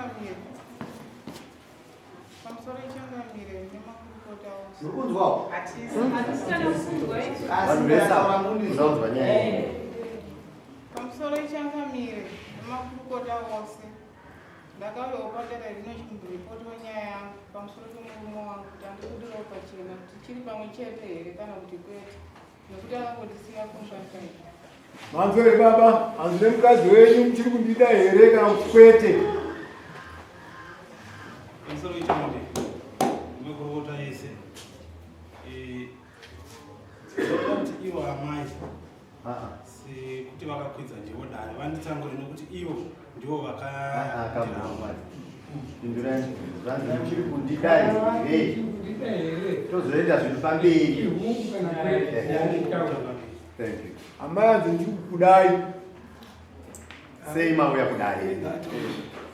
Changamire. Pamusoro Changamire nemakurukota ose. Muri kunzwawo? Hatisi. Vanhu vese ava munounzwa nyaya iyi. Pamusoro Changamire nemakurukota ose. Ndakauyawo padare rino chimboripotwa nyaya yangu pamusoro pemurume wangu kuti andibudirawo pachena kuti tichiri pamwe chete here kana kuti kwete nekuti akangondisiya kumba. Manzwa here baba, hanzi nemukadzi wenyu muchiri kundida here kana kuti kwete? Pamusoro wechimwe nemakurukota ese eh, ndinoda kuti ivo amai sekuti vakakwidza ndivo dare vanditsangure nokuti ivo ndivo vakandiramba. Pindurai zvanzi muchiri kundida here? Tozoenda zvinhu pamberi. Thank you. Amai hanzi ndiri kukudai. Sei mauya kudare?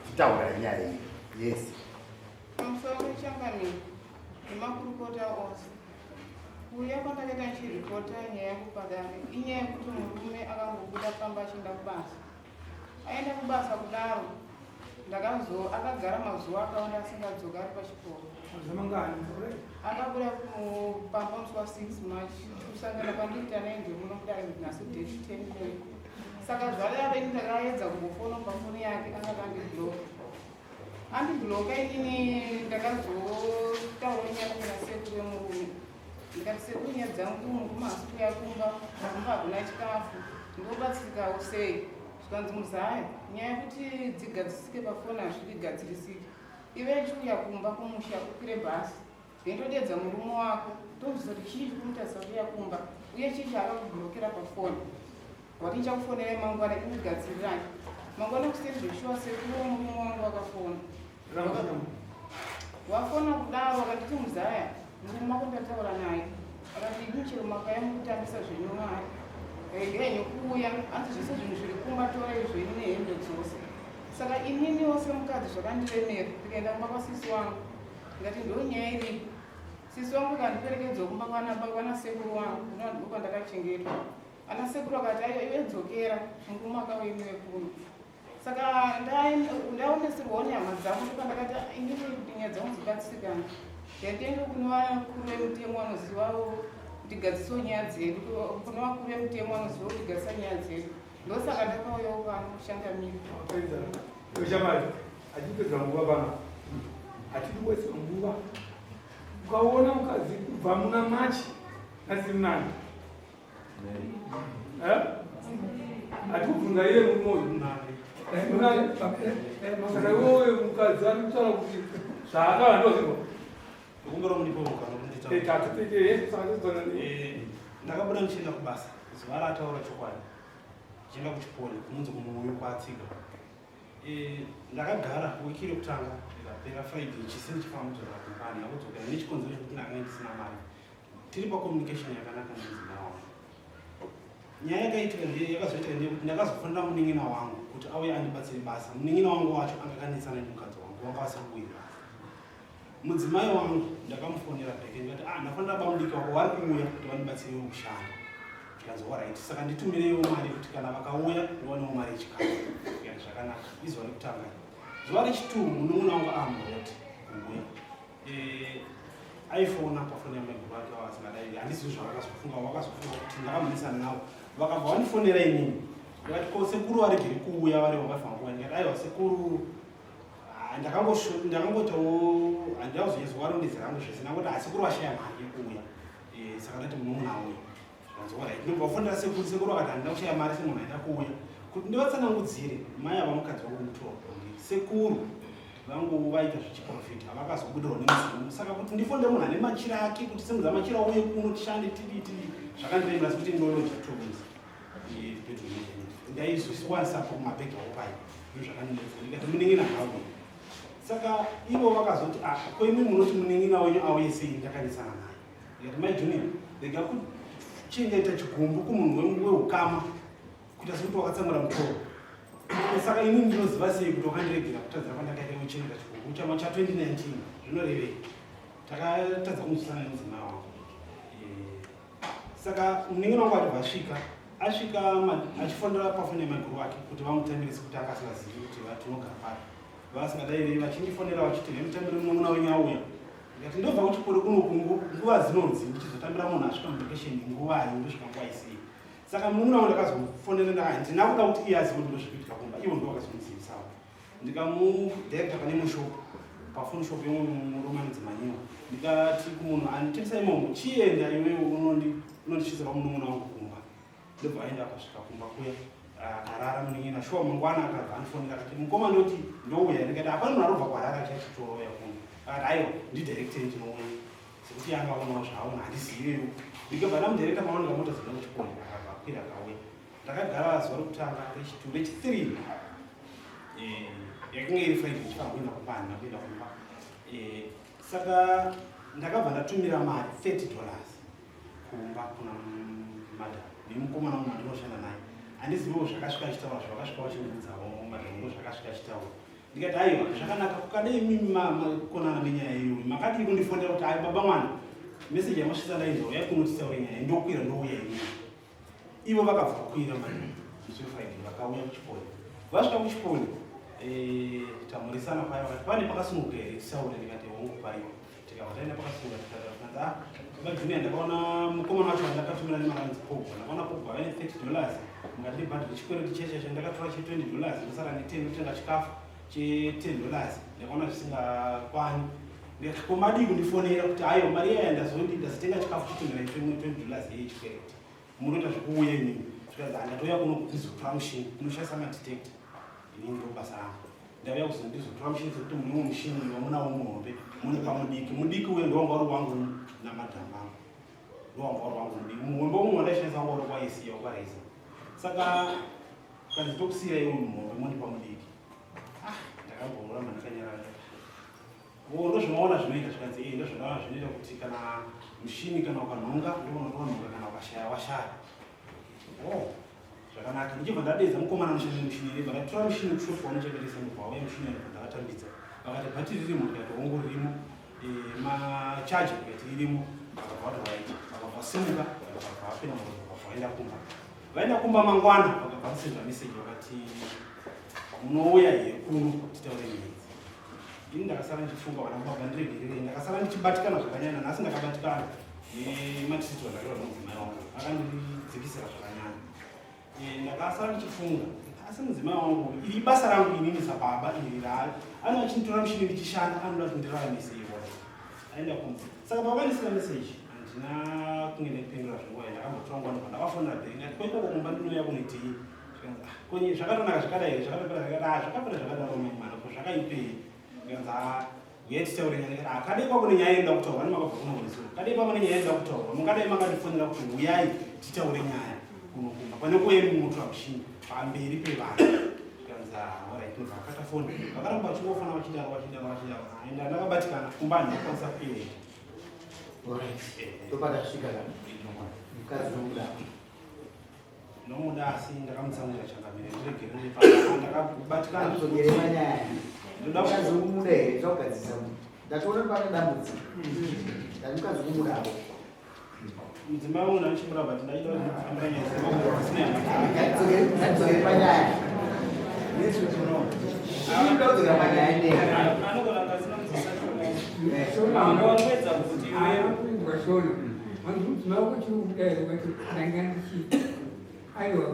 Titaura nyaya iyi. Yes. Pamusoro Changamire nemakurukota ose. Kuuya kwandakaita ndichiripota nyaya yangu padare inyaya yekuti murume akangobuda pamba achienda kubasa. Aenda kubasa kudaro ndakazo akagara mazuva akawanda asingadzoka ari pachikoro. Akabuda pamba musi wa 6 March kusangana kwandiita naye ndemuno kudare nhasi date 10 May. Saka zvadaro ini ndakaedza kumbofona pafoni yake anga akandibloka. Andibloka inini ndakazotaura nyaya kuna sekuru vemurume. Ndikati sekuru nyaya dzangu murume haasi kuuya kumba, kumba hakuna chikafu, ndobatsirikawo sei? Zvikanzi muzaya, nyaya yekuti dzigadzisike pafoni hazvigadzirisiki. Ive achiuya kumba kumusha ukwire bhasi ndendodedza murume wako tomubvunza kuti chii chikumutadzisa kuuya kumba uye chii chaakakubhurokera pafoni. Wati ndichakufonerai mangwana imigadzirirai. Mangwana kuseni zveshuwa sekuru wemurume wangu vakafona. Wafona kudaro akanditi muzaya murume wako ndataura naye. Akati imi chero makauya mukutambisa zvenyu mari. Regai henyu kuuya hanzi zvese zvinhu zviri kumba torai zvenyu nehembe dzose. Saka ininiwo semukadzi zvakandiremera ndikaenda kumba kwasisi wangu. Ndikati ndonyaya iripo. Sisi wangu akandiperekedza kumba kwana sekuru wangu kunova ndiko kwandakachengetwa. Ana sekuru akati aiwa iwe dzokera murume akauya iwe kuno. Saka ndaoneserwawo nehama dzangu ndopandakati inini kuti nyaya dzangu dzibatsirikane. Ndiende kune vakuru vemutemo vanoziva kuti gadzisawo nyaya dzedu kune vakuru vemutemo vanoziva kuti gadzisa nyaya dzedu. Ndosaka ndakauyawo pano kushangamira. Shamwari, hatipedza nguva pano. Hatidi kuwedzera nguva. Ukaona mukadzi kubva muna March nhasi munani. Eh? Hatikubvunza iye murume uyu. Munani. Saka iwewe mukadzi ari kutaura kuti zvaakava ndozvinhu. Ndikumbira mundipe mukana wekunditaura. Eh, tati tete, saka tozona Eh, ndakabuda ndichienda kubasa zuva raataura chokwadi ndichienda kuchiponi kunonzi kumuuyu kwatsika. Eh, ndakagara wiki rekutanga ikapera Friday chisini chifanira kudzokera kumba handina kudzokera nechikonzero chekuti ndakanga ndisina mari. Tiri pacommunication yakanaka nemudzimai wangu. Nyaya yakaitika ndiye yakazoitika ndiye kuti ndakazofonera munin'ina wangu kuti auye andibatsire basa. Munin'ina wangu wacho anga akanetsana nemukadzi wangu wanga vasiri kuwirirana. Mudzimai wangu ndakamufonera back ndikati ah ndafonera bamudiki wako vari kuuya kuti vandibatsirewo kushanda. Zvikanzi alright saka nditumireiwo mari kuti kana vakauya ndiwanewo mari yechikafu. Ndikati zvakanaka izuva rekutanga. Zuva rechitu munun'una wangu amuroti kuuya. Eh, aifona pafoni yamaiguru vake vasingadai handizivi zvavakazofunga vakazofunga kuti ndakamunisana navo vakabva vandifonera inini ndikati ko sekuru varegeri kuuya vari vakafanira kuuya ndikati aiwa sekuru ah, ndakangoitawo handina kuzonyatso varondedzera hangu zvese ndangoti ah, sekuru vashaya mari yekuuya eh, saka ndati munoona auya zvanzi orit ndobva vafonera sekuru sekuru vakati handina kushaya mari semunhu aida kuuya kuti ndivatsanangudzire mai ava mukadzi wangu mutorwa sekuru vangu vaita zvechiprofita vakazobudirwa nemudzimu saka kuti ndifonde munhu ane machira ake kuti simudza machira uye kuno tishande tidii tidii zvakandiremera sekuti ndinonoja tomuzi ndaizozvikwanisa kumabhegi awo pai zvinhu zvakandinetsa ndikati munin'ina havo saka ivo vakazoti ah ko imi munoti munin'ina wenyu auye sei ndakanetsana naye ndikati mai junior rega kuchengeta chigumbu kumunhu weukama kuita sekuti wakatsamura mutoro saka ini ndinoziva sei kuti wakandiregera kutadzira kwandakaita kuchengeta chigumbu chama cha 2019 zvinorevei takatadza kunzwisana nemudzimai wangu eh, saka munin'ina wangu atibva asvika asvika achifonera pafoni yamaiguru wake kuti vamutambire sekuti anga asingazivi kuti tinogara papi. Vasingadairi vachindifonera vachiti nemutambiro munun'una wenyu auya. Ndikati ndobva kuchikoro kunoku nguva dzinonzi ndichizotambira munhu asvika mulocation nguvai ndosvika nguva isei. Saka munun'una wangu ndakazomufonera ndaka handina kuda kuti iye azive kuti ndozvikuitika kumba ivo ndo vakazomuzivisawo. Ndikamudirecta pane imwe shop pafoni shop yemwe murume anonzi Manyiwa. Ndikati kumunhu anditengesa imomo chienda iwewe unondisvitsa pamunun'una wangu kumba. Ndobva aenda akasvika kumba kuya akarara munin'ina shuwa mangwana akabva andifonera akati mukoma ndoti ndouya ndikati hapana munhu arobva kwarara achachitouya kuno akati aiwa ndidirectei ndinouya sekuti yanga aonawo zvaaona handizivewo ndikabva ndamudirecta maoneka mota dzinoda kuchikoro akabva akwira akauya ndakagara zuva rekutanga rechitwo rechithree eh, yakange iri friday ndichifana kuenda kumba handina kuenda kumba eh, saka ndakabva ndatumira mari $30 kumba kuna madam nemukomana umwe wandinoshanda naye handiziviwo zvakasvika achitaura zvakasvika vachindiudzawo madam ndo zvakasvika achitaura ndikati aiwa zvakanaka kukadei mimi makonana nenyaya iyoyo makadii kundifonera kuti ai baba mwana meseji yamasvitsa ndainzwa uyai kuno titaure nyaya ndokwira ndouya inini ivo vakabva kukwira mani musi wefriday vakauya kuchikoro vasvika kuchikoro eh, tamurisana paya vakati pane pakasununguka here tisaure ndikati hongu paripo tikabva taenda pakasununguka tikataura ah, baba junior ndakaona mukomana wacho wandakatumira nemari anzi pogba ndakaona pogba vaine $30 mukati ndibhadhire chikwereti cheche chandakatora che $20 ndosara ne 10 ndotenga chikafu che $10 ndakaona zvisingakwani ndikati ko madii kundifonera kuti ayo mari yaya ndazodi ndazotenga chikafu chitonhera $20 yeye chikwereti munoita zvekuuya inini zvikanzi handatoya kuno kuti ndizotora mushini unoshandisa madetector inini ndo basa rangu ndauya kuzo ndizotora mushini sekuti mune umwe mushini wamunawo muhombe mune pamudiki mudiki uye ndowanga uri wangu namadhamu angu ndowanga uri wangu mudiki muhombe umwe wandaishandisa wanga uri kwaisiya wakwareza saka kanzi tokusiya iwe muhombe mondipa mudiki ah ndakamboramba ndakanyarara Wo ndozvamaona zvinoita zvikanzi eh ndozvamaona zvinoita kuti kana mushini kana ukanhonga ndounonhonga kana ukashaya washaya. Oh zvakanaka ndichibva ndadeedza mukomana anoshanda nemushini ndibva ndatora mushini kushopu wanochengetesa ndobva wauya mushini ndobva ndakatambidza vakati bhatiri ririmo ndikati hongu ririmo eh, machaji ndikati ririmo vakabva vati right vakabva vasimuka vakabva vapinda murori vakabva vaenda kumba vaenda kumba mangwana vakabva vasenda meseji vakati munouya here kuno titaure nyaya Ini ndakasara ndichifunga vana baba ndiregererei, ndakasara ndichibatikana zvakanyanya. Nhasi ndakabatikana nematisiti vandakaitwa nomudzimai wangu, akandidzikisira zvakanyanya. Eh, ndakasara ndichifunga asi mudzimai wangu iri ibasa rangu inini sababa iri raari ano achinditora mushini ndichishanda anoda kuti ndiraramise iwona aenda kumba saka pavandisira meseji handina kunge ndaipindura zvenguva ndakambotora nguva ndobva ndavafonera bheri ndati kwaikoko kumba ndinouya kunoitei Ah, konye zvakatonaka zvakadai here zvakatopera zvakadai ah, zvakapera zvakadaro mai mwana ko zvakaipei ndikanzi ah uyai titaure nyaya ndikati ah kadai kwako nenyaya inoda kutaurwa ani makabva kuno kunesuro kadai kwako nenyaya inoda kutaurwa mungadai makandifonera kuti uyai titaure nyaya kuno kumba pane kuuye mumoto akushinga pamberi pevanhu ndikanzi ah alright ndobva akata foni vakaramba vachingofona vachidaro vachidaro vachidaro enda ndakabatikana kumba handikwanisa kuenda Alright. Topatasvika ka. Mukadzi unomuda. Ndinomuda asi ndakamutsamwira changamire ndiregerere pano ndakabatikana. Kuzogerera nyaya. Ndoda mukadzi wekumuda here zvakugadzirisa ndatoona pane dambudziko. Ndati mukadzi wekumuda apo. Mudzimai wangu ndanichimura but ndaida kuti ndifambira nyaya dzemakuva pasina yamata. Ngatidzokere panyaya. Ndinodzokera panyaya nei? Anogona kunge asina kunzwisisa shona. Anowedza kuti iwewe Shona. Mudzimai wako chiri kuda here kuti ndanga ndichiti aiwa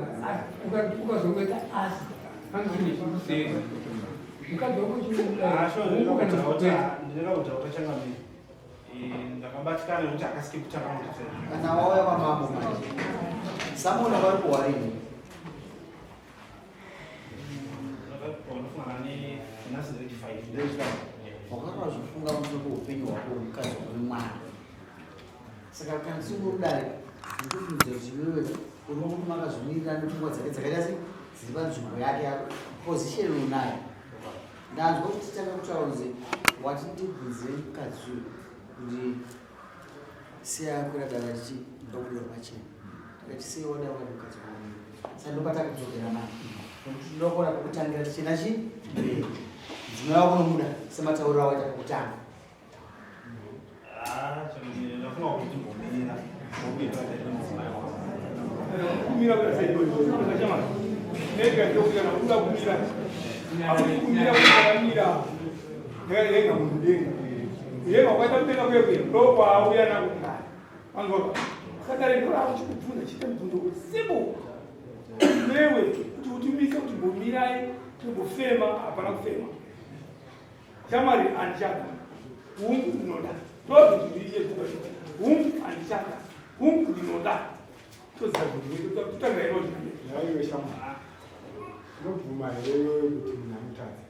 ukazongoita asi panzvimbo chikuseri mukadzi wako chiri kuda ndinoda kutaura changamire ndakabatikana nekuti akasike kutanga kunditsera Kana wauya kwamambo manje. Samona vari kuwarini. Ndakafunga nhasi ndiri 5 Wakakazvifunga musoro kweupenyu hwako mukadzi wako nemwana. Saka kana tisingorudare ndikufungidzira kuti iwewe unoona kuti makazvimirira nepfungwa dzake dzakaita sei dziri panzvimbo yake position unayo. Ndanzwa kuti titanga kutaura kunzi wati ndibvunzire mukadzi uyu kuti siya akwira dara tichi ndobuda pachena. Takati sei wada wakati mukadzi wangu. Saka ndopatakudzokera manje. Nekuti ndinokona pekutangira tichienda chii? Mberi. Mudzimai wako unomuda sematauriro awaita pekutanga. Ndafunga kuti ndimbomira Kumira kuita sei? Nega ndokuya nakuda kumira. Akuti kumira kwakamira ndakalenga mudenga. Uye wakaita mudenga kuye kuye ndokwauya nako kudai. Wanzwa? Saka rero rakuchikubvunza chite mubvunzo kuti simple. Iwewe kuti utimise kuti mbomirai timbofema hapana kufema. Shamwari handichada. Hungu ndinoda. Ndozvizviiye zvinoita. Hungu handichada. Hungu ndinoda. Toziva kuti totanga ino Nhaiwe shamwari. Unobvuma here iwewe kuti munhu anotadza?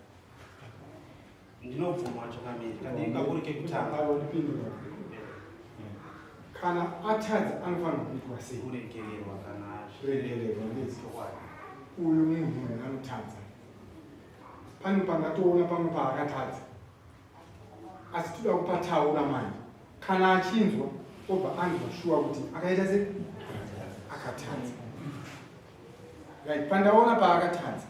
Ndinobvuma changamire. Kadii kakuri kekutanga. Aiwa, ndipindura. Kana atadza anofanira kuitwa sei? Kuregererwa kana Kuregererwa, ndizvo. Chokwadi. Uyu munhu uyu anotadza. Pane pandatoona pamwe paakatadza. Asi toda kupataura manje. Kana achinzwa obva anzwa shuwa kuti akaita sei? Akatadza. Right, pandaona paakatadza.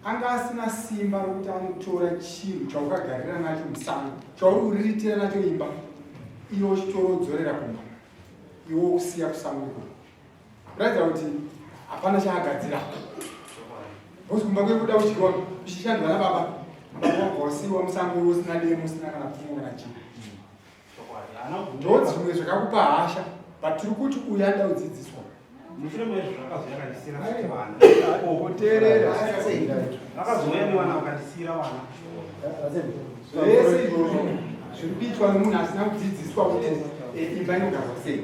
Anga asina simba rokuti anotora chinhu chaukagarira nacho musango, chauri kuriritira nacho imba, iwe uchitora wodzorera kumba, iwe wokusiya kusango ikoko. Kuratidza kuti hapana chaagadzira. Because kumba kwekuda kudyiwa kuchishandwa nababa, baba wabva wasiiwa musango iwe usina demo, usina kana pfumo kana chii. Chokwadi. Haana kubvuma. Ndo dzimwe zvakakupa hasha, but tiri kuti uyu anoda kudzidziswa. Mushure mezvo zvakazouya akandisiira futi vana. Kuteerera. Vakazouya nevana vakandisiira vana. Zvese izvozvo zviri kuitwa nemunhu asina kudzidziswa kuti imba inogarwa sei.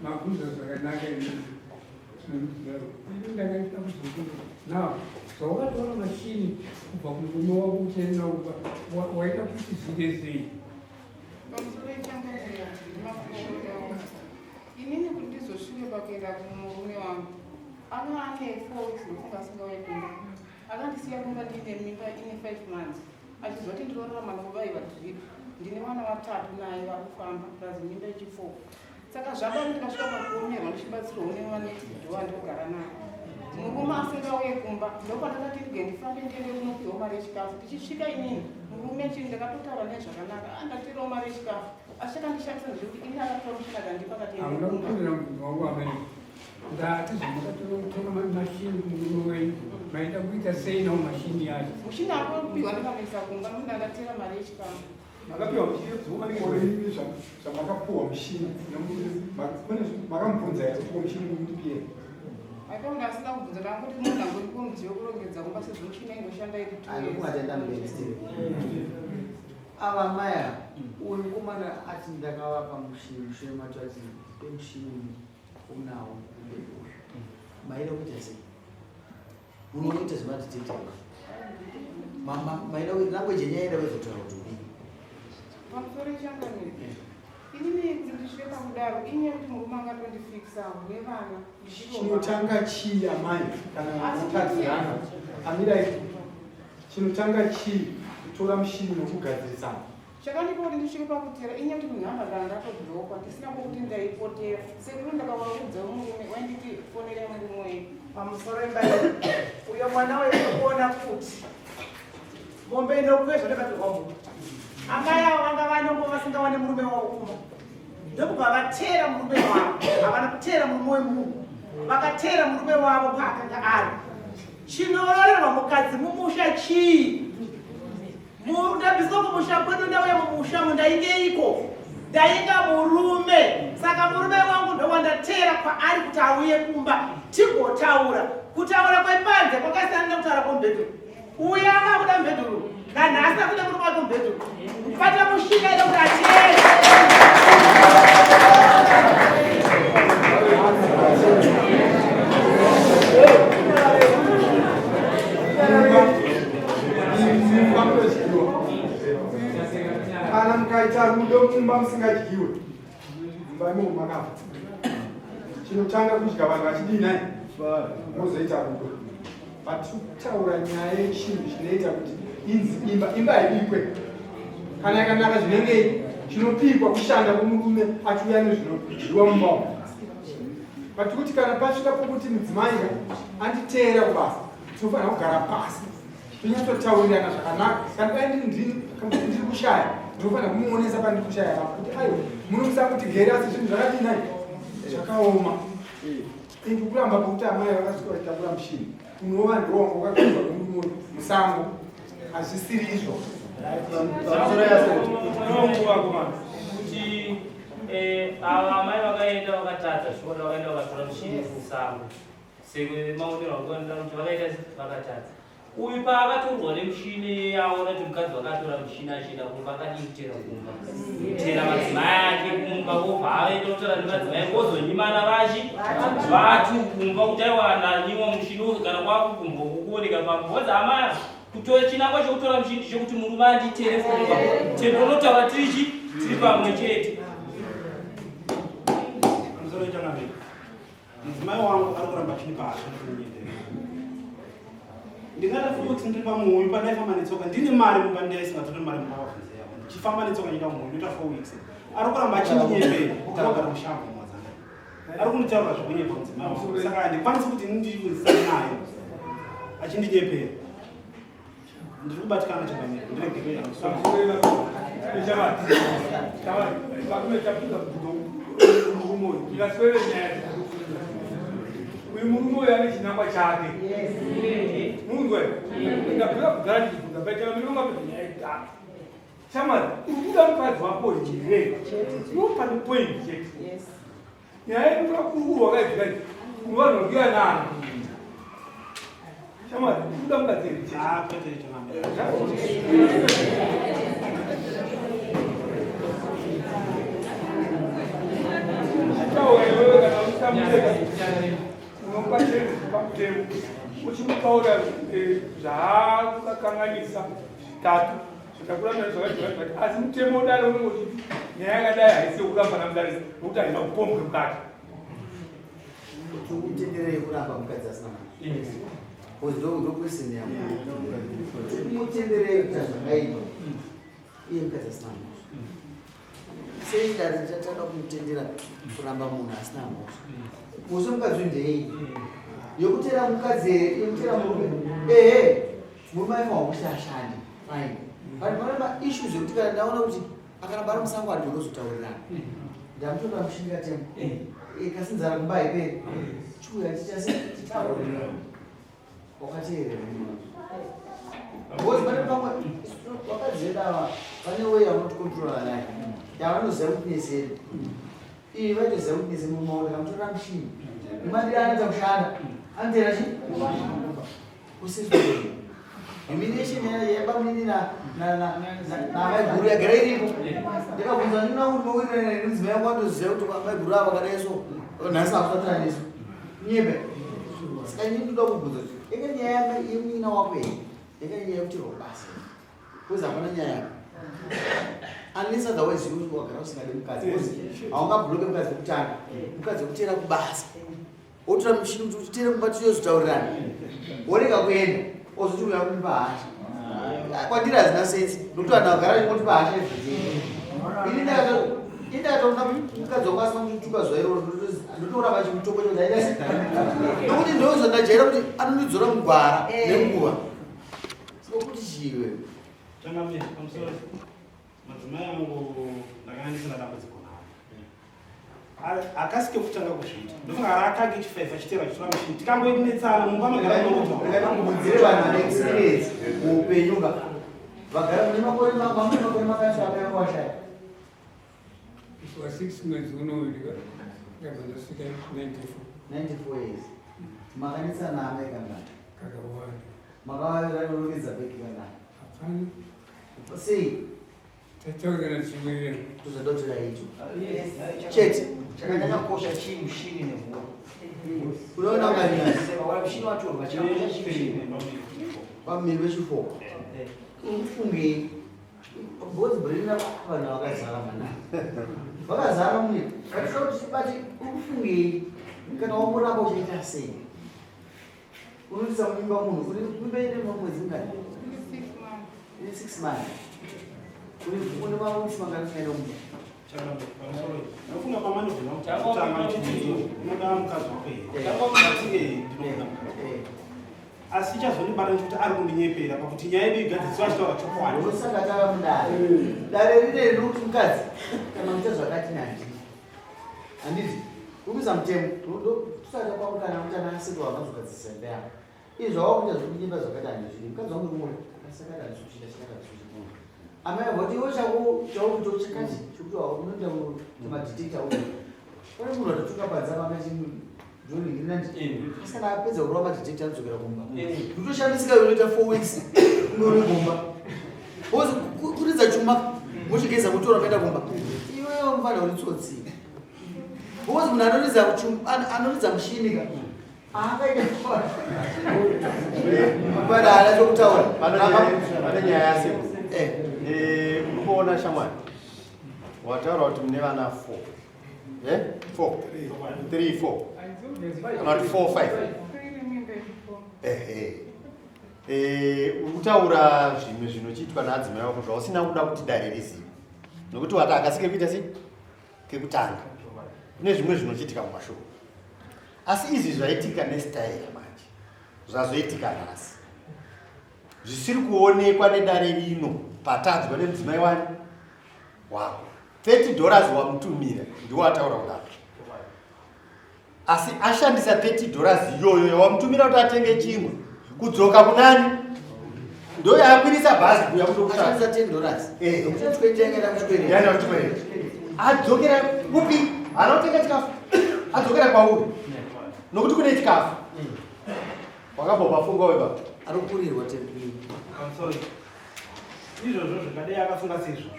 Mabvunza zvakanaka ini ndakaita kuzokunda now zvawakatora mashini kubva kumurume wako uchienda waita kuti zviite sei? Pamusoro ichangamira ndemakurukota. Inini kuti ndizosvike pakuenda kumurume wangu anga ane 4 weeks ndofunga asingauye kumba. Akandisiya kumba ndiine mimba ine 5 months achiziva kuti ndinorarama nokubaiwa drip. Ndine vana vatatu naye vari kufamba plus mimba yechi4. Saka zvadaro ndikasvika pakuomerwa ndichibatsirwa nevanext door ndogara naye. Murume asingauye kumba ndopandakati rege ndifambe ndiende kunopiwa mari yechikafu. Ndichisvika inini murume chii ndakatotaura naye zvakanaka, ah ndatirawo mari yechikafu. Asi chakandishamisa ndechekuti ini akatora mushina akandipa akati ende Hamuna kumba. kupindura mubvunzo wangu amai. Ndati zvamakatora mashini kumurume wenyu maida kuita sei nawo mashini yacho? Mushina akapiwa ndikanoisa kumba nokuti ndandatera mari yechikafu. Makapiwa mushini zuva Imi zvamakapuwa mushini, makamubvunza here kuti mushini mundipie? Akaona asina kubvunza ndangoti munhu angoripo mudziyo wekurongedza kumba sezvo mushina ingoshanda iri 2 years. Anokungatenda mberi Steve. Ava mai ava, uyu mukomana ati ndakavapa mushini mushure macho ati pemushini unawo ube uyu. Maida kuita sei? Munoita zvemadetective. Maida kuita language yenyu yaida kuzotaura kuti udii? Pamusoro ichangamire. Inini kuti ndisvike pakudaro inyaya yekuti murume angatondifikisawo nevana ndichirova. Chinotanga chii amai kana Asi mutadzirana? Amirai. Chinotanga chii kutora mushini nokugadzirisana? Chakandipa kuti ndisvike pakutera inyaya yekuti nhamba ndanga ndatoblockwa ndisina kwokuti ndaipotera. Sekuru ndakavaudza murume wainditi fonerai murume wenyu. Pamusoro imba iyi, uyo mwana uyo kuona kuti mombe inokwezva nekatorwa mhuka. Amai avo vanga vanongo vasingawane murume wavo kumba. Ndokubva vateera murume wavo. Havana kuteera murume wemunhu. Vakateera murume wavo kwaakanga ari. Chinororerwa mukadzi mumusha chii? Ndabviswa kumusha kwedu ndauya mumusha mundaingeiko? Ndainga murume. Saka murume wangu ndowandateera kwaari kuti auye kumba tigotaura. Kutaura kwepanze kwakasiyana nekutaura kwomubhedhuru. Uya anga akuda mubhedhuru. Nanhasi akuda murume wake mubhedhuru. Kubata mushinga ida kuti ateere. Mumba munodyiwa. Kana mukaita rudo mumba musingadyiwe, mumba imomo makafa. Chinotanga kudya vanhu vachidii nhai? Mozoita rudo. But kutaura nyaya yechinhu chinoita kuti inzi imba, imba haibikwe. Kana yakanaka zvinengei, chinopikwa kushanda kwomurume achiuya nezvinodyiwa mumba umu. But kuti kana pasvika pokuti mudzimai anditeera kubasa, tinofanira kugara pasi tonyatsotaurirana zvakanaka. Kana dai ndiri kushaya, ndinofanira kumuonesa pandiri kushaya papo kuti aiwa munomusa kuti gere, asi zvinhu zvakadii nhai? Zvakaoma. Indi kuramba pokuti amai vakasvika vachitakura mushini unova ndiwo wanga wakagadzwa nemurume musango hazvisiri izvo. Kuti eh, ava amai vakaenda vakatadza shuwa vakaenda vakatora mushini musango semaonero angu anoita kuti vakaita vakatadza. Uyu paakatorwa nemushini aona kuti mukadzi wakatora mushini achienda kumba akadii kutera kumba kutera madzimai ake kumba wobva aenda kutaura nemadzimai wozonyimana vachi vatu kumba kuti aiwa ndanyiwa mushini kana kwakukumba kukuoneka pamba wozi amaya kutora chinangwa chekutora mushini ndechekuti murume anditere kumba tendo unotaura tirichi tiri pamwe chete. Mudzimai wangu ari kuramba achindipa hasha nekunyepera. Ndingada futi ndiri pamuuyu pandaifamba netsoka ndine mari mumba ndaisingatori mari mumba vabvunze yavo ndichifamba netsoka nyika muhuyu ndoita four weeks ari kuramba achindinyepera ndinogara mushango muwadzana ari kunditaura zvekunyepa mudzimai wangu saka handikwanisi kuti ini ndiwizisane naye achindinyepera ndiri kubatikana chakanaka ndiregerei. Uyu murume uyu ane chinangwa chake. Munzwe ndabvira kudhara ndichibvunza but vamene vangapedza nyaya yekutanga. Shamwari, uri kuda mukadzi wako here? Pane point chete. Nyaya yekutora kurukuru wakaibvira iyi unovanhu vakuyanana. Shamwari, kuda mukadzi here chete? Ah, kwete changamire. Chitaura iwewe kana uchitambudzika unopa chero pamutemo uchimupaura zvaakakanganisa zvitatu Zvatakuramba zvakati zvakati asi mutemo udare unenge uchiti nyaya yakadai haisi yekuramba namudare nokuti haina upombwe mukati. Kuti umutenderei kuramba mukadzi asina mwana. Because ndo ndo question yangu. Kuti umutenderei kuita zvakaipa iye mukadzi asina mhosva. Sei dare richatanga kumutendera kuramba munhu asina mhosva? Mhosva mukadzi uyu ndeyei? Yekutera mukadzi here? Yekutera murume? Ehe, murume aifanirwa kuti ashande. Fine. But pane maissues ekuti kana ndaona kuti akaramba ari musango ati unozotaurirana. Ndamutoda mushinga temo. Kasi nzara kumba haiperi. Chiuya tichase titaurirana. Wakateerera munhu. Because pane pamwe vakadzi vedu ava vane way yavanoticontrola nayo yavanoziva kuti neseri iyi vaitoziva kuti nese murume wavo ndikamutorera mushini nemadira anoita kushanda anoteera chi kusizwa humiliation yabamunini namaiguru yagara iripo ndikabvunza nina kuti mawirirana nemudzimai wangu atoziva kuti maiguru ava vakadai so nhasi hakusatana nesu nyebe saka ini ndoda kubvunza kuti yanga nyaya yemunyina wako here yanga nyaya yekutirwa basa because hapana nyaya yako unless otherwise you wagara usingade mukadzi because haungabloke mukadzi wekutanga mukadzi wekutera kubasa wotora muchini kuti utere kumba tichozotaurirana worega kuenda ozoti uya kundipa hasha kwandiri hazina sense nokuti vanhu vagara vachingotipa hasha everyday ini ndakatoona mukadzi wangu asina kundituka zuva iroro ndotoona pachimutoko cho ndaita se nokuti ndozvandajaira kuti anondidzora mugwara nenguva saka kuti chiwe Changamire, pamusoro madzimai angu ndakanga ndisina dambudziko navo. Akasike kutanga kuzviita. Ndofunga rakange chifaifa chitera chitora machine. Tikangoinetsana mumba magara munomudzire vanhu vane experience muupenyu ka vagara mune makore mamwe makore makati akayangu washaya. It was 6 mwedzi unoyu ndikabva ndasvika 94. 94 years. Makanetsana amai kangani? Kakawanda. Makavarongedza bhegi kangani? Hapana. Sei? Tataurana tichiwirirana. Tozodotera icho. Chete. Chakanyanya kukosha chii mushini nemhuka. Unoona kanyanya. Mushini watorwa chakakosha chii mushini. Pamiri vechifo. Ufungei. Because brain vanhu vakazara mana. Vakazara munyika. Vatoda kuti tibate ufungei. Kana wamboramba uchaita sei? Unoisa mimba munhu uri mimba ine mwedzi mingani? Ine 6 months. Uri une maweeks mangani usaenda kumba? Ndofunga pamanogona kutanga chidzidzo unoda mukadzi wako here? Ati eh ndinoda mukadzi. Asi chazondibata ndechekuti ari kundinyepera pakuti nyaya yedu igadziriswe achitaura chokwadi. Ndosaka tava mudare. Dare rine rinokuti mukadzi kana muita zvakati nandi. Handiti? Ukuisa mutemo. Tusada kwamukana kuti ana asekuru vanozogadzirisa imba yavo. Izvi zvavakuita zvekunyimba zvakati handizvidi. Mukadzi wangu uri mumwe akasakati handisi kuchida chakati handisi kuchida. Amai voti iwe chako chaukuita chakati chekuti unoita madetector uyo. Pane munhu atotuka panze apa akati asi kana apedza kurova madetector anodzokera kumba. Ndotoshandisika unoita 4 weeks kunge uri kumba. Wozi kuridza chuma mochigeza motora kuenda kumba. Iwewe mfana uri tsotsi. Because munhu anoridza anoridza mushini ka. Mfana haana chokutaura. Pane nyaya yasekuru. Eh. Eh, uri kuona shamwari. Wataura kuti mune vana 4. Eh? 4. 3 4. Kana kuti 4 5. Ehe. Eh, uri kutaura zvimwe zvinochiitwa naadzimai vako zvausina kuda kuti dare rizive. Nokuti wati akasike kuita sei? Kekutanga. Kune zvimwe zvinochiitika mumashure. Asi izvi zvaitika nestaira manje. Zvazoitika nhasi. Zvisiri kuonekwa nedare rino patadzwa nemudzimai wani wako. 30 dollars wamutumira ndiwo ataura kudaro. Asi ashandisa 30 dollars iyoyo yawamutumira kuti atenge chingwa kudzoka kunani ndo yaakwirisa bhazi kuya kutokushandisa 10 dollars eh. Yaenda kuchikwereti adzokera kupi haana kutenga chikafu adzokera kwauri nokuti kune chikafu wakabva pafunga weba ari kukurirwa I'm sorry. Izvozvo zvingadai akafunga seizvozvo.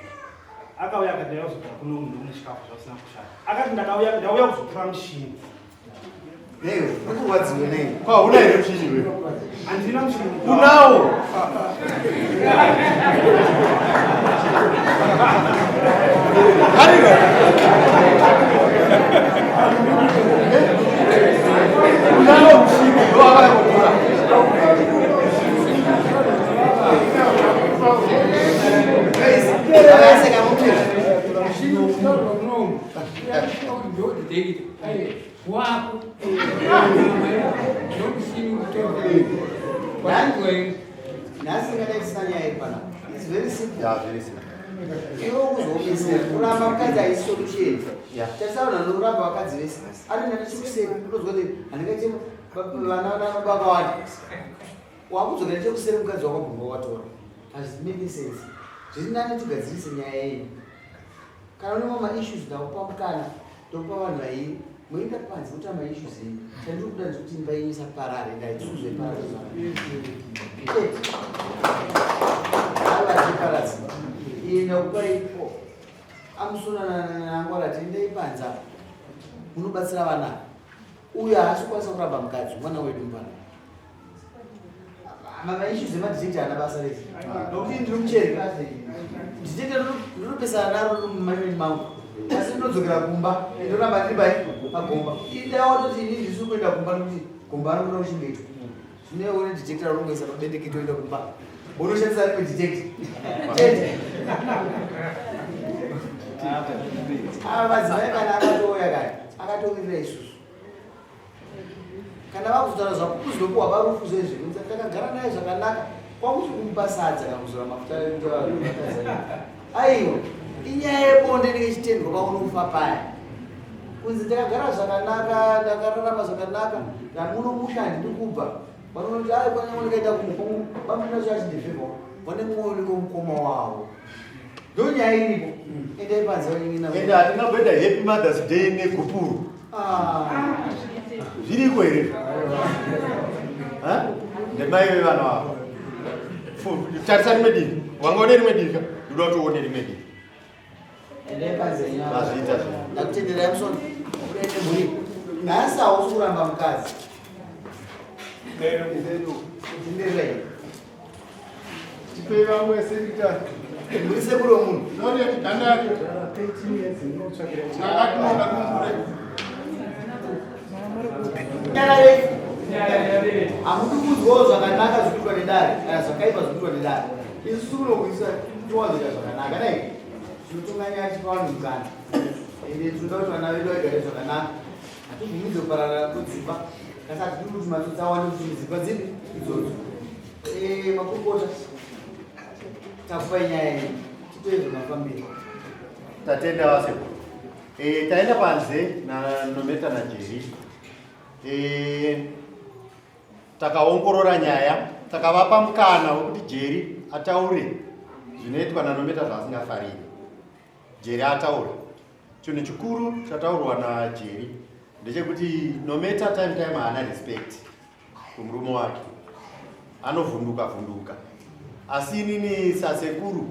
Akauya akati ndauya kuzogara kuno munhu une chikafu zvasina kushata. Akati ndakauya ndauya kuzotora mushini. Neyo, ukurwadziwe nei? Kwa una here mushini wewe? Handina mushini. Unawo. Hariwe. Unawo mushini ndo wakautora. Vakaseka mupira. Mushini unotorwa munomu. Wako. Ndomushini unotorwa. Nhasi ingadai tisina nyaya iri panapa. It's very simple. Yeah, very simple. Iwe kuzoomesera kuramba mukadzi haisi solution. Yeah. Tarisa vanhu vanoramba vakadzi vese. Anoenda nechekuseri unozwa kuti handingaite vana vana baba vakawanda. Wakudzokera nechekuseri mukadzi wako gumba watora. Hazvimake sense. Zviri nani tigadzirise nyaya yenyu. Kana une mamwe maissues ndakupa mukana ndokupa vanhu vairi moenda panze kuita maissues enyu. Chandiri kuda ndechekuti imba yenyu isaparare ndaitsuze parare. Chete. Aiwa tiparadzi. Iye ndakupa ipo. Amusona nangwara tiendei panze apa. Munobatsira vana. Uyu haasi kukwanisa kuramba mukadzi mwana wedu mwana. Maissues emadetector haana basa rese. Nokuti ndiri mucheri. Detector ndinopesana naro mumaimeni mangu. Asi ndinodzokera kumba, ndoramba ndiri pai pagomba. Ndawatoti ini ndisiri kuenda kumba nokuti gomba rinoda kuchengetwa. Zvino iwe une detector raunongoisa pabendekete woenda kumba. Unoshandisa rimwe detector. Chete. Ava madzimai kana akatouya kare, akatomirira isusu. Kana vakuzotaura zvapupu zvinopuhwa parufu zvezvi, kunzi ndakagara naye zvakanaka, kwakuti kumupa sadza kana kuzora mafuta ekuti aiwa, inyaya yebonde inenge ichitendwa paunofa paya. Kunzi ndakagara zvakanaka, ndakararama zvakanaka, ndamuno musha handidi kubva. Vanonoti ai kwanyange ndikaita kumukomo, bamuna zvacho achindifevha, vane mwoyo unenge mukoma wavo. Ndo nyaya iripo. Endai panze vanin'ina. Ende hatingamboita happy Mother's Day negupuro. Ah. Zviriko here? Ha? Ndemai vevana vavo. Tarisa rimwe divi. Wanga une rimwe divi ka? Ndoda kuti uone rimwe divi. Endai panze yenyu. Mazviita zve. Ndakutenderai musoni. Uende mhuri. Nhasi hausi kuramba mukadzi. Tenderai. Tipei vamwe sekita. Muri sekuru wemunhu. Loriet Dandari. Ndakatinoda kumbure. Nyararei. Hamudi kunzwawo zvakanaka zvikuitwa nedare kana zvakaipa zvikuitwa nedare. Isu tinokuisa towanzoita zvakanaka dai tinotonga nyaya tichipa vanhu mukana. Ende tinoda kuti vana vedu vagare zvakanaka. Hatibvumidze kuparara kwedzimba kasi hatidi kuti matsotsi awande kuti dzimba dzipi idzodzo. Eh, makurukota takupai nyaya yenyu titoe zvamafambiro. Tatenda vasekuru. Eh, taenda panze naNometa naJerry. E, takaongorora nyaya takavapa mukana wekuti Jerry ataure zvinoitwa naNometa zvaasingafariri. Jerry ataura. Chinhu chikuru chataurwa naJerry ndechekuti Nometa time time haana respect kumurume wake, anovhunduka vhunduka. Asi inini sasekuru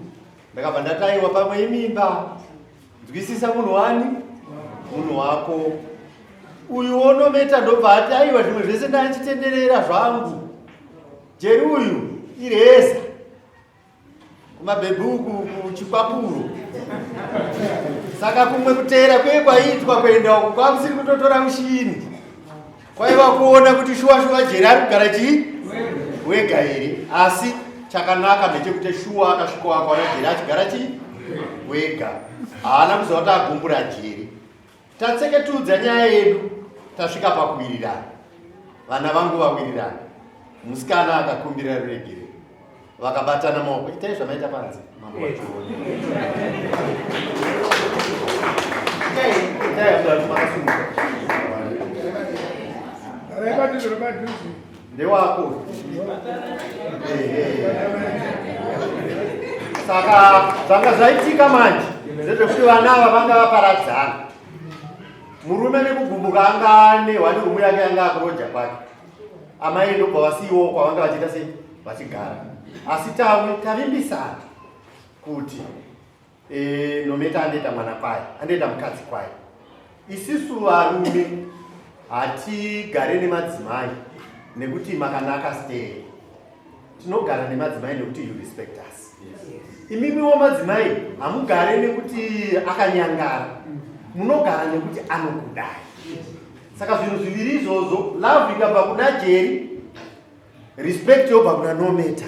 ndakabva ndataiwa pamwe imimba, nzwisisa munhu wani munhu wako uyu wonometa ndobva ati aiwa zvimwe zvese ndachitenderera zvangu. Jerry uyu ireza kumabhebhi uku kuchikwapuro saka kumwe kuteera kuye kwaiitwa kuenda uku kwakusiri kutotora mushini kwaiva kuona kuti shuwa shuwa jeri ari kugara chii wega here asi chakanaka ndechekuti shuwa akasvika akaona jeri achigara chii wega haana kuziva kuti agumbura jeri Tatseketudza nyaya yedu tasvika pakuwirirana. Vana vangu vawirirana. Musikana akakumbira ruregerero. Vakabatana maoko. Itai zvamaita panze. Mambo vachiona. Itai, itai makasumuka. Ndewako. Saka zvanga zvaitika manje ndezvekuti vana ava vanga vaparadzana. Murume nekugumbuka anga ane one room yake anga akuroja kwake. Amai ndobva vasiiwawo kwavanga vachiita sei vachigara. Asi tawe tavimbisana kuti E, Nometa andoita mwana kwaye, andoita mukadzi kwaye. Isisu varume hatigare nemadzimai nekuti makanaka stay. Tinogara nemadzimai nekuti you respect us. Imimiwo madzimai hamugare nekuti akanyangara, munogara nekuti anokudai. Saka zvinhu zviviri izvozvo, love ikabva kuna Jerry Respect yobva kuna Nometa.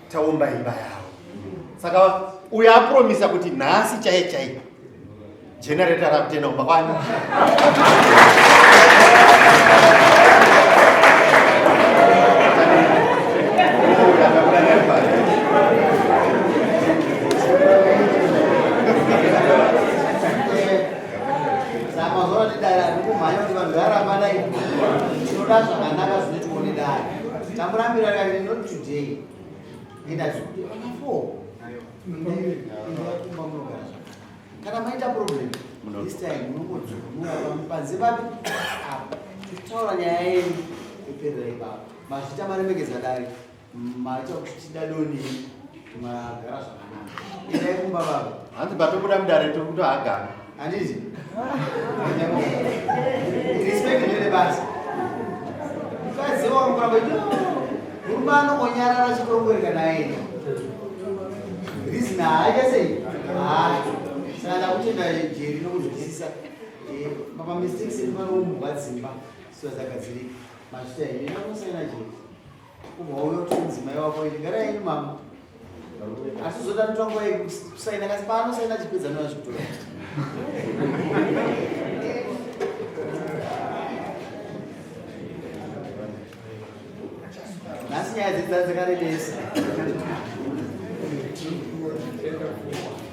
Taumba imba yavo. Saka uyo apromisa kuti nhasi chaiye chaiye generator rakutenda kumba kwani. Saka mazuva atidai arikumhanya kuti vanhu varamba dai tinoda zvakanaka zvinoitwa nedare. Tamurambira kare not today. Nenda kuti vana four. Kumba munogara zvakanaka. Kana maita problem this time munongodzoka panze papi apa totaura nyaya yenyu yoperera ipapo. Mazvita maremekedza dare. Maita kuti tidadoni magara zvakanaka. Endai kumba baba. Hanzi patobuda mudare tiri kutohagana. Handiti? Respect ndere basa. Mukadzi wangu kuramba murume anongonyarara chikongoreka naye. Reason haaita sei? Hayi. Saka ndakutenda Jerry nokunzwisisa. Eh, mama mistakes edu panoumbwa dzimba siwa dzagadzirika. Mazvita henyu. Ndakusaina Jerry. Kubva uyo kuti mudzimai wako iri gara yenyu mama. Asi uzoda mutongo yekusaina kasi paanosaina achipedza ndoa zvikutora. Nhasi nyaya dzedu dzakarebesa.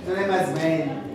Torai madzimai enyu.